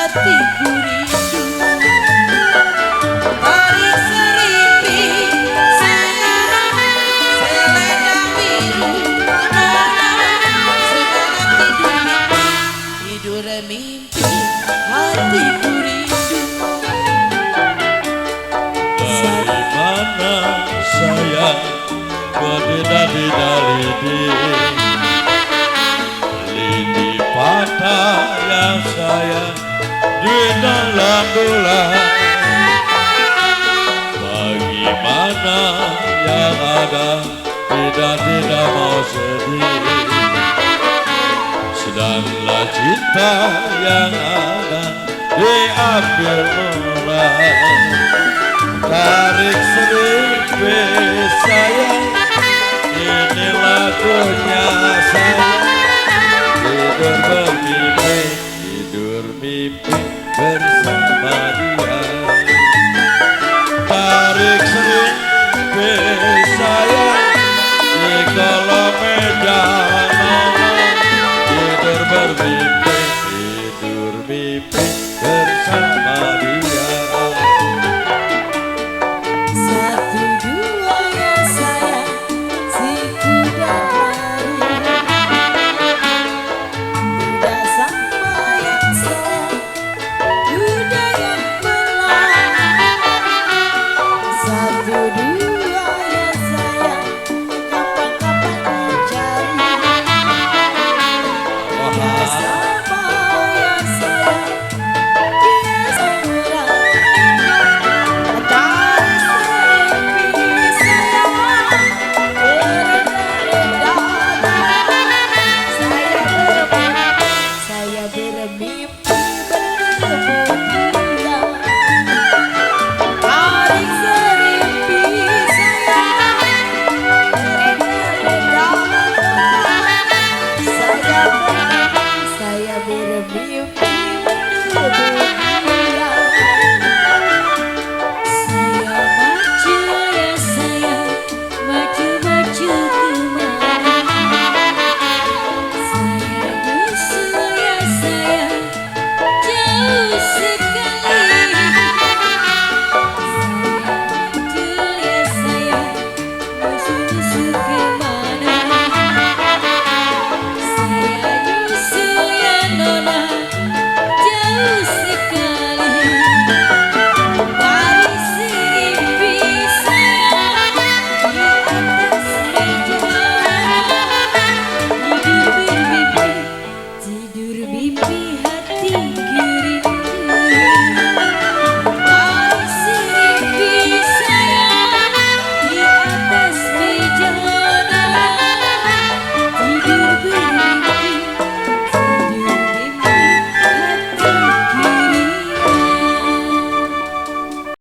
hatiku rindu. Tarik seripin sayang, selendang biru, semalam tidur mimpi hatiku rindu. Dari mana sayang berdedari-dari lini patah yang sayang di dalam bulan. Bagaimana yang ada tidak mau sedih, sedanglah cinta yang ada diambil orang. Tarik seripin sayang, ini lagunya sayang. Tidur bermimpi, tidur mimpi bersama dia. Tarik seripin sayang, di kolong meja malam. Tidur bermimpi, tidur mimpi bersama dia. Saya